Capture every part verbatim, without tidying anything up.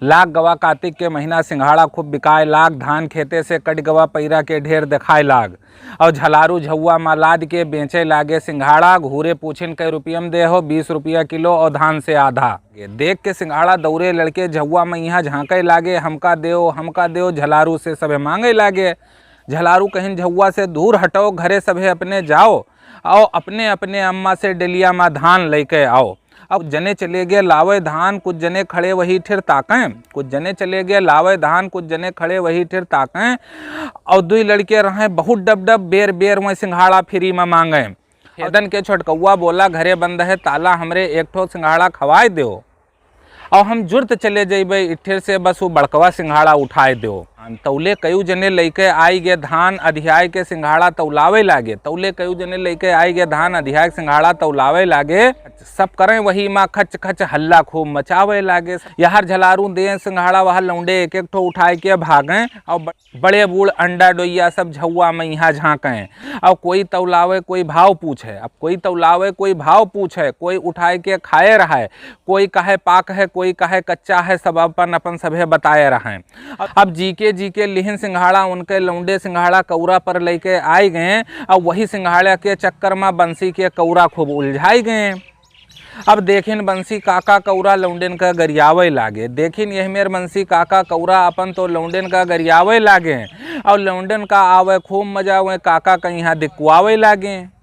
लाग गवा कातिक के महीना सिंघाड़ा खूब बिकाए लाग, धान खेते से कट गवा पैरा के ढेर देखाए लाग। और झलारू झउआ मा लाद के बेचे लागे सिंघाड़ा, घूरे पूछिन कै रुपयम दे हो, बीस रुपया किलो और धान से आधा। देख के सिंघाड़ा दौरे लड़के झउआ मा इहाँ झाँके लागे, हमका देओ, हमका देओ, झलारू से सभे माँगे लागे। झलारू कहिन झउआ से दूर हटो, घरे सभे अपने जाओ, आओ अपने अपने अम्मा से डेलिया मा धान लइके आओ। अब जने चले गए लावे धान, कुछ जने खड़े वही ठिर ताकें, कुछ जने चले गए लावे धान, कुछ जने खड़े वही ठिर ताकें। और दुई लड़के रहें बहुत डब डब, बेर बेर वहीं सिंघाड़ा फ्री मा माँगें। हेदन के छोटकउआ बोला, "घरे बंद है ताला, हमरे एक ठो सिंघाड़ा खवाए देओ।" और हम जुर्त चले जइबे इठेर से, बस वो बड़कवा सिंघाड़ा उठाए देओ। तौले कयू जने लइके आई गे धान अधियाय के सिंघाड़ा तौलावे लागे, तौले कयू जने लइके आई गे धान अधियाय के सिंघाड़ा तौलावे लागे। सब करें वही मा खच खच हल्ला खूब मचावे लागे। यहर झलारू दे सिंघाड़ा, वह लौंडे एक एक ठो उठाए के भागें। और ब-, बड़े बूढ़ अंडा डोइया सब झउआ मा इहाँ झाँकें। और कोई तौलावे, कोई भाव पूछे। अब कोई तौलावे, कोई भाव पूछे, कोई उठाए के खाए रहे, कोई कहे पाक है, कोई कहे कच्चा है, सब अपन अपन सभे बताए रहें। अब जीके जीके लिहिन सिंघाड़ा, उनके लौंडे सिंघाड़ा कौरा पर लइके आए गए। अब वही सिंघाड़ा के चक्कर मा बंसी के कौरा खूब उलझाए गए। अब देखिन बंसी काका कौरा लौंडेन का गरियावे लागे, देखिन यह मेर बंसी काका कौरा अपन तो लौंडेन का गरियावे लागे। और लौंडेन का आवे खूब मजा, वह काका का इहाँ दिखवावे लागे।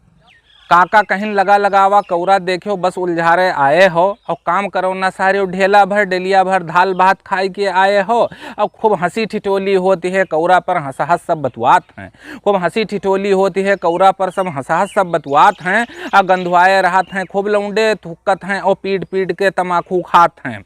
काका कहिन, "लगा लगावा कौरा, देखो बस उलझारे आए हो, और काम करो ना सारे, ढेला भर डेलिया भर दाल भात खाए के आए हो।" और खूब हँसी ठिठोली होती है कौरा पर, हँस हँस सब बतुआत हैं। खूब हँसी ठिठोली होती है कौरा पर, सब हँस हँस सब बतुआत हैं। और गंधुआए रहत हैं, खूब लौंडे थूकत हैं और पीट पीट के तमाखू खात हैं।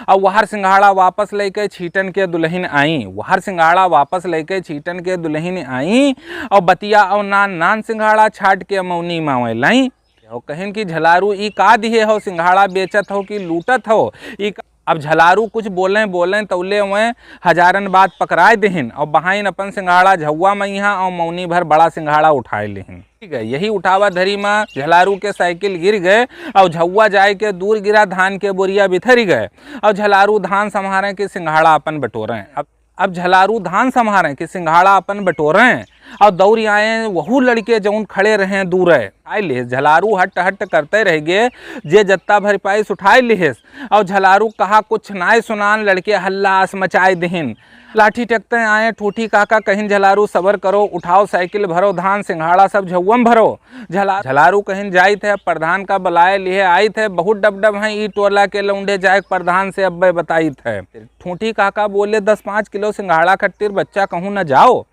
अब वहर सिंघाड़ा वापस लइके छीटन के दुलहिन आई, वहर सिंघाड़ा वापस लइके छीटन के दुलहिन आई, और बतिया और नान नान सिंघाड़ा छाट के मौनी मावे लाई। और कहिन कि, "झलारू, ई का दिहे हो? सिंघाड़ा बेचत हो कि लूटत हो? ई का?" अब झलारू कुछ बोलें बोलें तौले वह हजारन बात पकड़ाए देहिन और बहाइन अपन सिंघाड़ा झउआ मा इहाँ और मौनी भर बड़ा सिंघाड़ा उठाए लेहिन। ठीक है, यही उठावा धरी मा झलारू के साइकिल गिर गए और झउआ जाए के दूर गिरा, धान के बोरिया बिथर गए। और झलारू धान संभारें कि सिंघाड़ा अपन बटोरें। अब, अब झलारू धान संभारें कि सिंघाड़ा अपन बटोरें। और दौड़ी आए वहू लड़के जौन खड़े रहें दूर है। आए ले झलारू हट हट करते रह गए, जे जत्ता भर पाइस उठाए लिहेस। और झलारू कहा कुछ नाय सुनान, लड़के हल्ला आस मचाए दिहिन। लाठी टेकते आए, ठूठी काका कहिन, "झलारू सबर करो, उठाओ साइकिल भरो, धान सिंघाड़ा सब झउआ मा भरो।" झला-, झलारू कहिन, "जाइत है, प्रधान का बलाए लिहे आइत है, बहुत डब डब हैं ई टोला के लौंडे, जाए प्रधान से अब्बे बताइत है।" ठूठी काका बोले, "दस पाँच किलो सिंघाड़ा खत्तिर बच्चा कहूँ न जाओ।"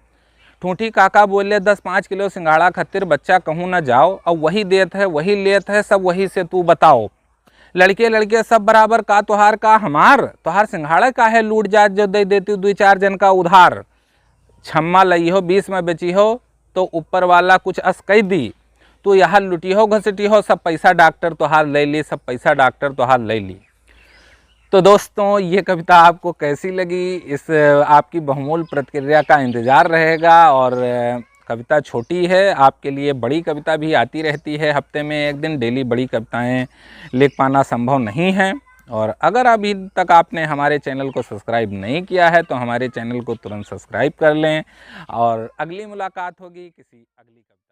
ठूठी काका बोले, "दस पाँच किलो सिंघाड़ा खत्तिर बच्चा कहूँ न जाओ।" और वही देत है, वही लेत है, सब वही से तू बताओ। लड़के लड़के सब बराबर, का तोहार का हमार? तोहार सिंघाड़ा काहे लूट जात, जो दे देती दुई चार जन का उधार। छम्मा लई हो, बीस में बेची हो, तो ऊपर वाला कुछ अस कह दी। तू यहाँ लुटी हो, घसटी हो, सब पैसा डॉक्टर तोहार ले ली, सब पैसा डॉक्टर तोहार ले ली। तो दोस्तों, ये कविता आपको कैसी लगी, इस, आपकी बहुमूल्य प्रतिक्रिया का इंतज़ार रहेगा। और कविता छोटी है, आपके लिए बड़ी कविता भी आती रहती है, हफ्ते में एक दिन डेली बड़ी कविताएं लिख पाना संभव नहीं है। और अगर अभी तक आपने हमारे चैनल को सब्सक्राइब नहीं किया है, तो हमारे चैनल को तुरंत सब्सक्राइब कर लें। और अगली मुलाकात होगी किसी अगली कविता